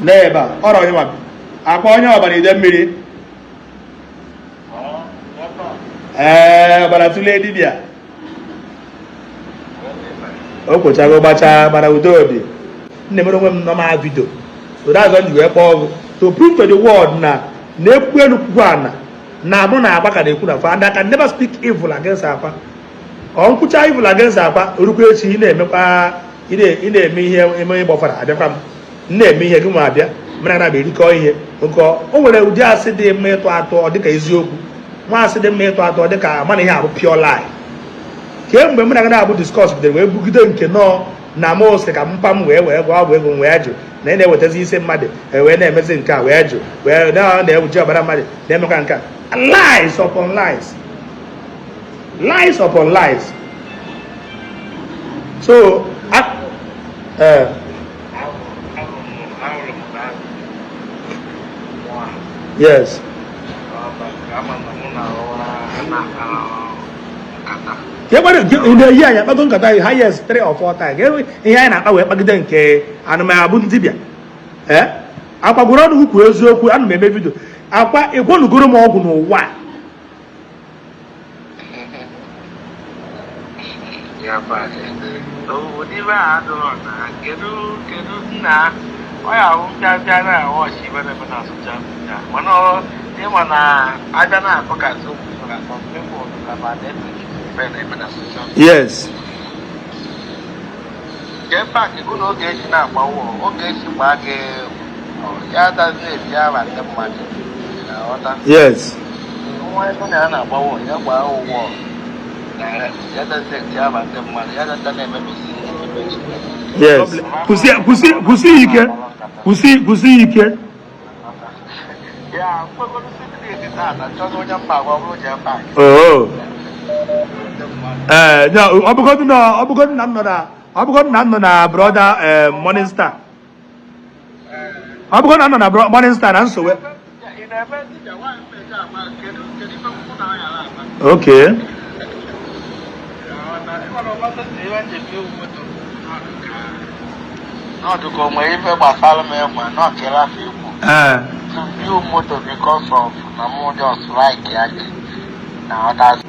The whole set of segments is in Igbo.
N'ebe a ọrọ onye ma akwa onye ọbara ide mmiri. Ee, ọbara tụlee dibịa o kwochago gbachaa, mana udo dị. M na-emere onwe m normal video, so that's why m ji wee kpọọ gị to prove to the world na na-ekwu elu kwukwu ana na mụ na akwa ka na-ekwu na fa, and I can never speak evil against akwa. Ọ nkwụcha evil against akwa orukwa echi, ị na-emekwa, ị na-eme ihe eme ịgbafara abịakwa m na-eme ihe gị ma abịa mara na erikọ ihe nke o nwere ụdị asị dị mma ịtụ atụ ọ dịka eziokwu, nwa asị dị mma ịtụ atụ ọ dịka mana ihe abụ pure lie. Kemgbe mụ na gị na-abụ discuss bidoro wee bugide nke nọọ na mụ sị ka mpa m wee gwa ọgwụ ego m wee jụ na ị na-ewetazi isi mmadụ wee na-emezi nke a wee jụ wee na-ewuji ọbara mmadụ na-emekwa nke a. Lies upon lies, lies upon lies. So yes. Ka ekwere ị na-eyi anyị akpago nkata anyị highest 3 or 4 times. Ka ihe anyị na-akpa wee kpagide nke anụmabụ ndị dibịa. Ee, akwa gwara ọnụ kwuo eziokwu. Ana m eme video. Akwa ịgwọnugoro m ọgwụ n'ụwa. Ya ụdị ibe a adịrọ na kedu kedu nna ọ ya ahụ mpịampịa na watch ibe na-eme na social media, mana ịma na abịa na-akọkasị okwu na some people ka ma na-ebelieve ibe na-eme na social media. JPAC gụ na Ogechi na-agbawo Ogechi gbaa gị ya adazi na-eti aba ndị mmadụ na-aghọta. Nwa ego na ya na-agbawo ya gbaa ụgwọ na ya adazi eti aba ndị mmadụ ya adata na-emebisi emechi. Yes, kwụsị, kwụsị, kwụsị ike, kwụsị, kwụsị ike. Ya mkpekọrọ secret tata chọrọ onye mba agwa bụrụ JPAC. Oh. Ee, ọ bụgodị na m nọ na ọ bụgodị na m nọ na brother Morning Star, ọ bụgodị na m nọ na Morning Star na nsogbu. Ị na-eme dibịa nwaanyị mmeji agba kedu kedu ife mkpụ na anya na-akpa. N'ọdụ ka o nwere ife gbasara m ịma n'ọkere afọ ikwu to view moto because of na mụ just like ya gị na ọdazi.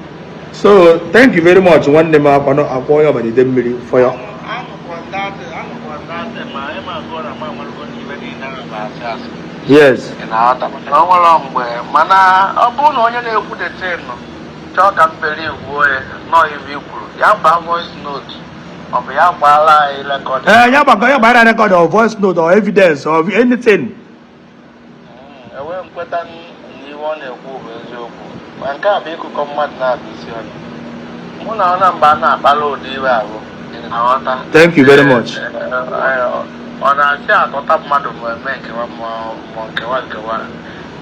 So thank you very much, nwanne m akwa akwa onye ọbara ide mmiri for your Anụkwa ndatị, anụkwa ndatị ma ịma gụọ na ma nwerego n'ibe niile ahụ bụ asị asị. Ị na-aghọta maka na o nwere mgbe, mana ọ bụrụ na onye na-ekwu the thing nọ chọọ ka m believe ya nọọ ibe i kwuru, ya gbaa voice note ọ bụ ya gbaala anyị record. Ee, ya gbakọ ya gbara record or voice note or evidence or anything. Enwee nkweta na ihe ọ na-ekwu bụ eziokwu, ma nke a bụ ịkụkọ mmadụ na-abụ isi ọnụ mụ na ọ na mgbe a na-akpala ụdị iwe ahụ. Ị na-aghọta? Thank you very much. Ọ na-asị atọta mmadụ ma eme nkewa ma nkewa nkewa.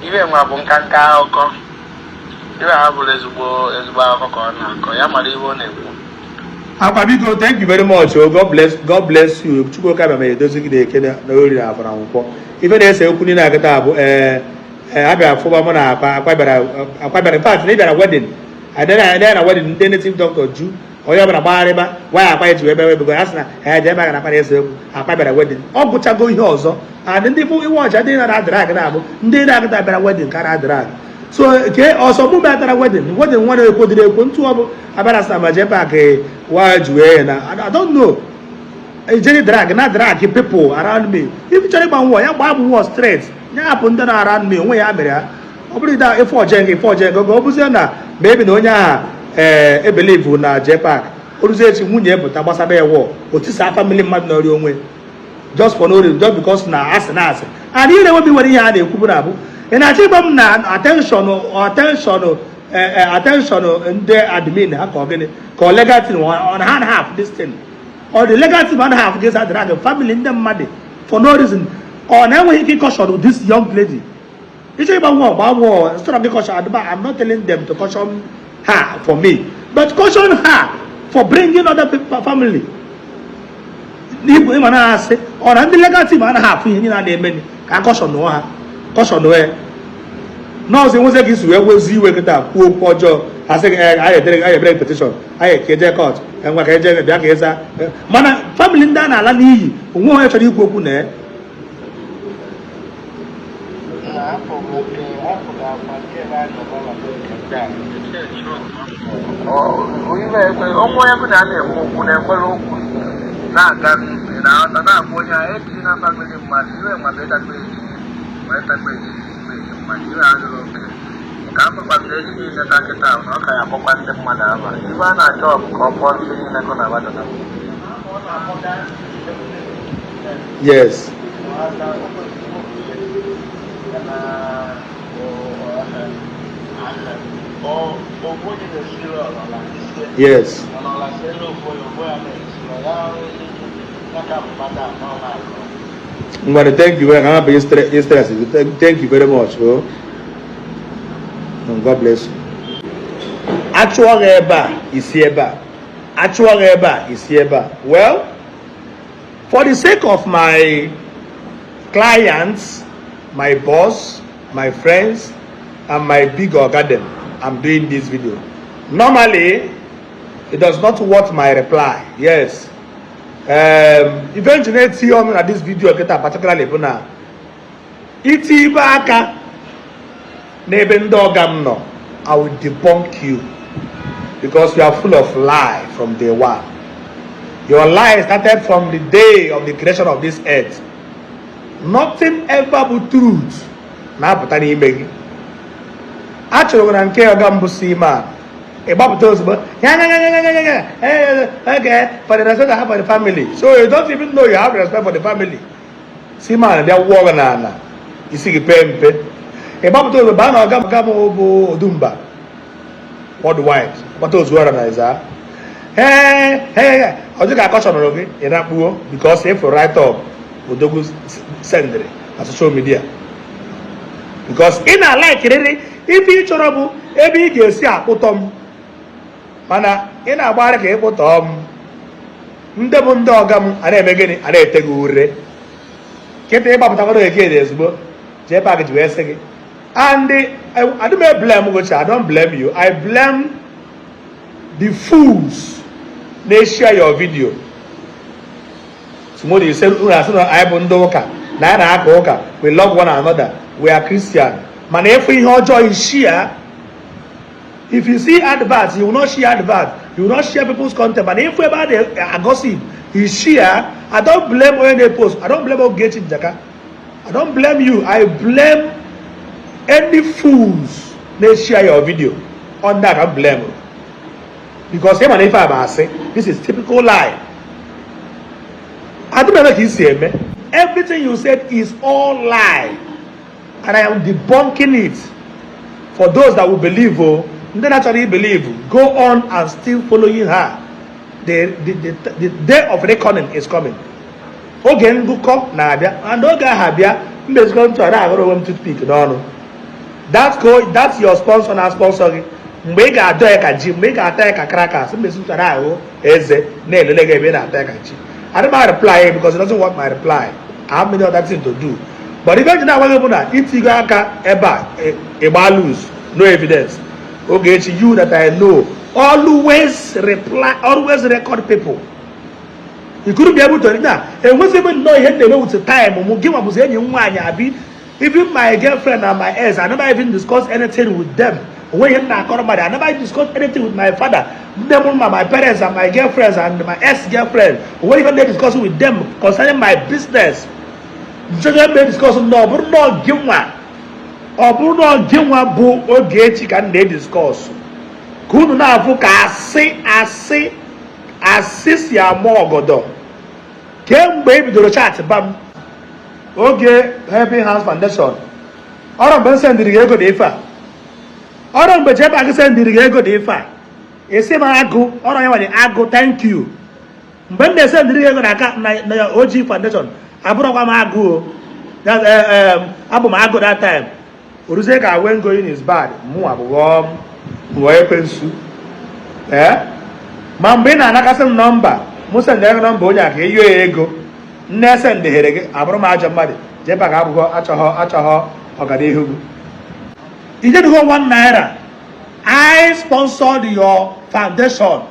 Ibe nwa bụ nka nka akụkọ ibe ha bụrụ ezigbo ezigbo akụkọ ka ọ na-akọ, ya mara ihe ọ na-ekwu. Akwa, biko, thank you very much. Oh, God bless, God bless you. Chukwu oke abịa ma edozi gị na-eke na ori na afọ na nkwọ. Ife na-ese okwu niile akịta bụ ee abịa fụba mụ na akwa akwa bịara akwa bịara. In fact, na ị bịara wedding adịna na wedding ndị native doctor ju onye ọbụla gbagharịba waya akwa eji wee bịa ebe ya sị na ee jee ebe a na akwa na-ese okwu. Akwa bịara wedding, ọ gụchago ihe ọzọ and ndị fụ iwe ọcha ndị na-adrag na-abụ ndị na-agụta bịara wedding ka na-adrag. So ke ọsọ mụ batara wedding nwa na-ekwo dịrị ekwo ntụ ọ bụ abịara sị na ma JPAC wa ji wee na I don't know ejeri drag na drag people around me. If chọrọ ịgba nwụọ ya gbaa m nwụọ straight, ya hapụ ndị na around me onwe ya mere ya. Ọ bụrụ ida ife ọjọọ nke ife ọjọọ nke ọ bụzie na maybe na onye agha ee ebelieve na JPAC oruzie echi nwunye pụta gbasaba ya wọ otisa family mmadụ nọrị onwe just for no reason, just because na asị na asị and ire nwebi nwere ihe a na-ekwubu na abụ. Ị na-achọ ịgba m na attention ndị admin ha ka ọ gịnị ka ọ legal team on hand half this thing or the legal team anaghị afụ gị drag family ndị mmadụ for no reason. Ọ na-enweghị ike caution this young lady. Ịchọ ịgba nwa ọgba nwa instead of the caution adịba. I'm not telling them to caution her for me, but caution her for bringing other people family n'igwe ịma na-asị ọ na ndị legal team anaghị afụ ihe niile a na-eme ka a caution ha, caution ya nọọsụ enwezi ka isi wee wezi iwe kịta kwuo okwu ọjọọ asị gị anyị edere anyị ebere petition anyị ka eje court ngwa ka eje bịa ka ịza. Mana family ndị a na-ala n'iyi onwe onye chọrọ ikwu okwu na ya. Oke afọ ga-akwa nke ebe a nọ na nke ndị a. Ibe ekwe ọnwa onye bụ na a na-ekwu okwu na-ekwere okwu na-aga na-aghọta na-agwa onye a etinye na family mmadụ iwe nwa bụ ịtakwa eji ma ịtakwa eji eji mmadụ iwe adịrị oke nke akpakpando eji niile ka kịta na ọ ka ya akpọkwa ndị mmadụ aba. Ibe a na-achọ bụ ka ọ kpọọ ndị niile kụ na abada. Ngwanu, thank you. Ka hapụ stress. Thank you very much. Oh. And God bless you. Achụọ gị ebe a, isi ebe a. Achụọ gị ebe a, isi ebe a. Well, for the sake of my clients, my boss, my friends, and my big oga dem, I'm doing this video. Normally, it does not worth my reply. Yes. Eventually, tinye ọnụ na this video kịta particularly bụ na iti ibe aka n'ebe ndị ọga m nọ, I will debunk you because you are full of lie from day one. Your lie started from the day of the creation of this earth. Nothing ever bụ truth na-apụta n'ime gị. A chọrọ na nke ọga mbụ si ma ị gbapụta ozugbo ya ya ya ya ya ya ya. Okay, for the respect I have for the family. So you don't even know you have respect for the family. Si ma bịa wụọ gị n'ala, isi gị pee mpe, ị gbapụta ozugbo baa na ọga m bụ Odumba Worldwide kpata ozu ọra na ịza. Ee ee, ọ dị ka akọchọnụrụ gị, ị na-akpuo because if write up odogwu sendịrị na social media, because ị na-alaikirịrị ife ị chọrọ bụ ebe ị ga-esi akpụtọ m, mana ị na-agbagharị ka ịkpụtọ m. Ndị bụ ndị ọga m a na-eme gịnị? A na-ete gị ure kịta. Ịgbapụtakwara eke ozugbo jee pak ji wee sị gị. And I don't blame Gocha. I don't blame you. I blame the fools na-share your video. Tomorrow you say unu asị na anyị bụ ndị ụka, na anyị na-aka ụka, we love one another, we are Christian, mana ịfụ ihe ọjọọ you share. If you see advert, you will not share advert, you will not share people's content, mana ịfụ ebe a na-agossip, you share. I don't blame onye na-post. I don't blame Ogechi Njaka. I don't blame you. I blame any fools na-share your video on that. I blame because ịma na ife a bụ asị. This is typical lie. Adịm eme ka isi eme. Everything you said is all lie and I am debunking it for those that will believe. Oh, ndị na-achọrọ believe, go on and still following her. The day of reckoning is coming. Oge ngụkọ na-abịa, and oge ahụ abịa, mbezikọ ntụ a na-aghọrọ onwe m toothpick n'ọnụ. That go, that's your sponsor na sponsor gị. Mgbe ị ga-adọ ya ka ji, mgbe ị ga-ata ya ka crackers, mbezi ntụ a na-aghụ eze na-elele gị ebe ị na-ata ya ka ji. I don't mind reply because it doesn't want my reply. I have many other things to do. But ife ji na-agwa gị bụ na itigo aka ebe a, ịgba loose, no evidence. Ogechi, you that I know always reply, always record people, you couldn't be able to na enwezi m nnọọ ihe m na-eme with time mụ. Gị nwa bụzi enyi m nwaanyị abi. Even my girlfriend and my ex, I never even discuss anything with them. Onwe ihe m na-akọrọ mmadụ. I never discuss anything with my father, nne m, ma my parents and my girlfriends and my ex girlfriend. Onwe ihe m na-discuss with them concerning my business. Nchọcha ebe discuss nnọọ, ọ bụrụ nnọọ gị nwa, ọ bụrụ na gị nwa bụ Ogechi ka m na-ediscuss, ka unu na-afụ ka asị asị asị si ama ọgọdọ. Kemgbe e bidoro chat ba m oge Helping Hands Foundation, ọrụ mgbe m sendịrị gị ego dị ife a, ọrụ mgbe Jpac sendịrị gị ego dị ife a, esi m agụ ọrụ ya nwere agụ. Thank you. Mgbe m na-esendịrị gị ego na aka na OG Foundation, abụrụkwa m agụ o. Abụ m agụ that time. Oruzie ka when going is bad, mụ abụghọ m wee ekwensu. Ee, ma mgbe ị na-anakasị m nọmba mụ, sendịrị gị nọmba onye a ka eyie ya ego, nne sendịghere gị, abụrụ m ajọ mmadụ. Jpac abụghọ achọghọ achọghọ ọganihu gị. Ijedugo ₦1 I sponsored your foundation.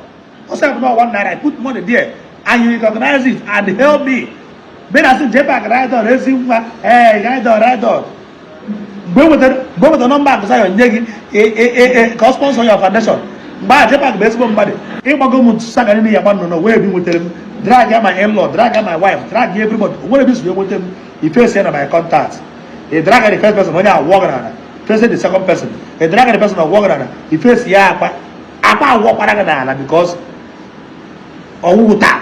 Also have not ₦1. I put money there and you recognize it and help me. Mgbe na-asị Jpac, ride on, ezi nwa, ee, ride on, ride on. Mgbe e nwetara nọmba Akụ Zion nye gị ka ọ sponsor your foundation, mgbe a JPAC bụ ezigbo mmadụ. Ịgbago m saga niile ya gba nnụnụ wee bi nwetara m, drag ya my in-law, drag ya my wife, drag ya everybody. O nwere ebe isi wee nweta m. Ifesi ya na my contact, ị drag the first person, onye awụọ gị n'ala. Face the second person, ị drag the person, ọwụọ gị n'ala. Ifesi ya akpa akpa awụọkwara gị n'ala because ọwụwụ taa.